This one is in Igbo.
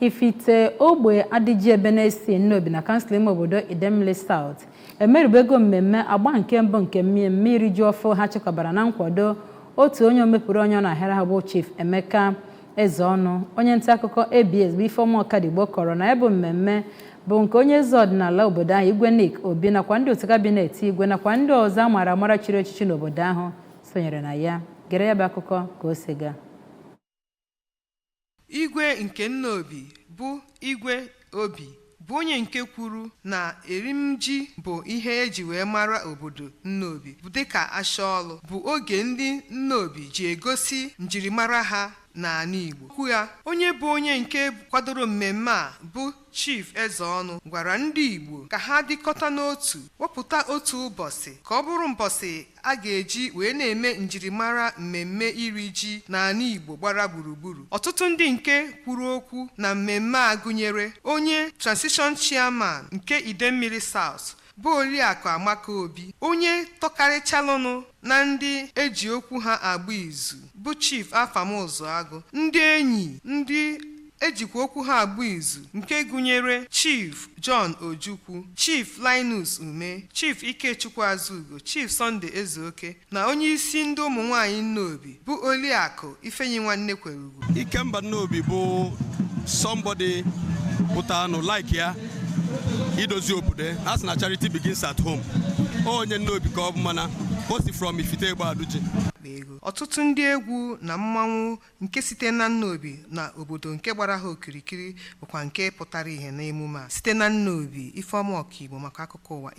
Ifite ogbe Adịji Ebenesi Nnobi na kansụl ime obodo Idemili South emerubego mmemme agba nke mbụ nke mmemme iri ji ọfụ ha chịkọbara na nkwado otu onye omepụrụ onye ọ na-ahịara ha bụ Chief Emeka Ezeọnụ. Onye nta akụkọ ABS bụ Ifeọma Ọkadigbo kọrọ na ya bụ mmemme bụ nke onye eze ọdịnala obodo ahụ, Igwe Nick Obi, nakwa ndị otu kabinet igwe nakwa ndị ọzọ a maara amara chiri echichi n'obodo ahụ sonyere na ya. Gere ya bụ akụkọ ka o si gaa. Igwe nke Nnobi bụ Igwe Obi bụ onye nke kwuru na erimji bụ ihe eji wee mara obodo Nnobi dịka ashaọlụ bụ oge ndị Nnobi ji egosi njirimara ha n'ala Igbo. Okwu ya, onye bụ onye nke kwadoro mmemme a bụ Chief Ezeọnụ gwara ndị Igbo ka ha dịkọta n'otu, wepụta otu ụbọchị ka ọ bụrụ mbọsị a ga-eji wee na-eme njirimara mmemme iri ji n'ala Igbo gbara gburugburu. Ọtụtụ ndị nke kwuru okwu na mmemme a gụnyere onye Transition Chairman nke Idemmili South bụ Oriakụ Amaka Obi, onye tọkarịchalụnụ na ndị eji okwu ha agba izu bụ Chief Afam Ụzọagụ, ndị enyi ndị ejikwa okwu ha agba izu nke gụnyere Chief John Ojukwu, Chief Linus Ume, Chief Ikechukwu Azugo, Chief Sunday Ezeoke na onye isi ndị ụmụ nwanyị Nnobi bụ Oliakụ Ifeanyi Nwanne Kwerugwu. Ikemba Nnobi bụ somebody pụtanụ like ya idozi obodo. A sị na charity begins at home. Onye Nnobi ka ọ bụ, mana o si from Ifite Egbeaduji. Ego ọtụtụ ndị egwu na mmanwụ nke site na Nnobi na obodo nke gbara ha okirikiri bụkwa nke pụtara ihe n'emume a. Site na Nnobi, Ifeọma Ọkaigbo maka akụkọ ụwa.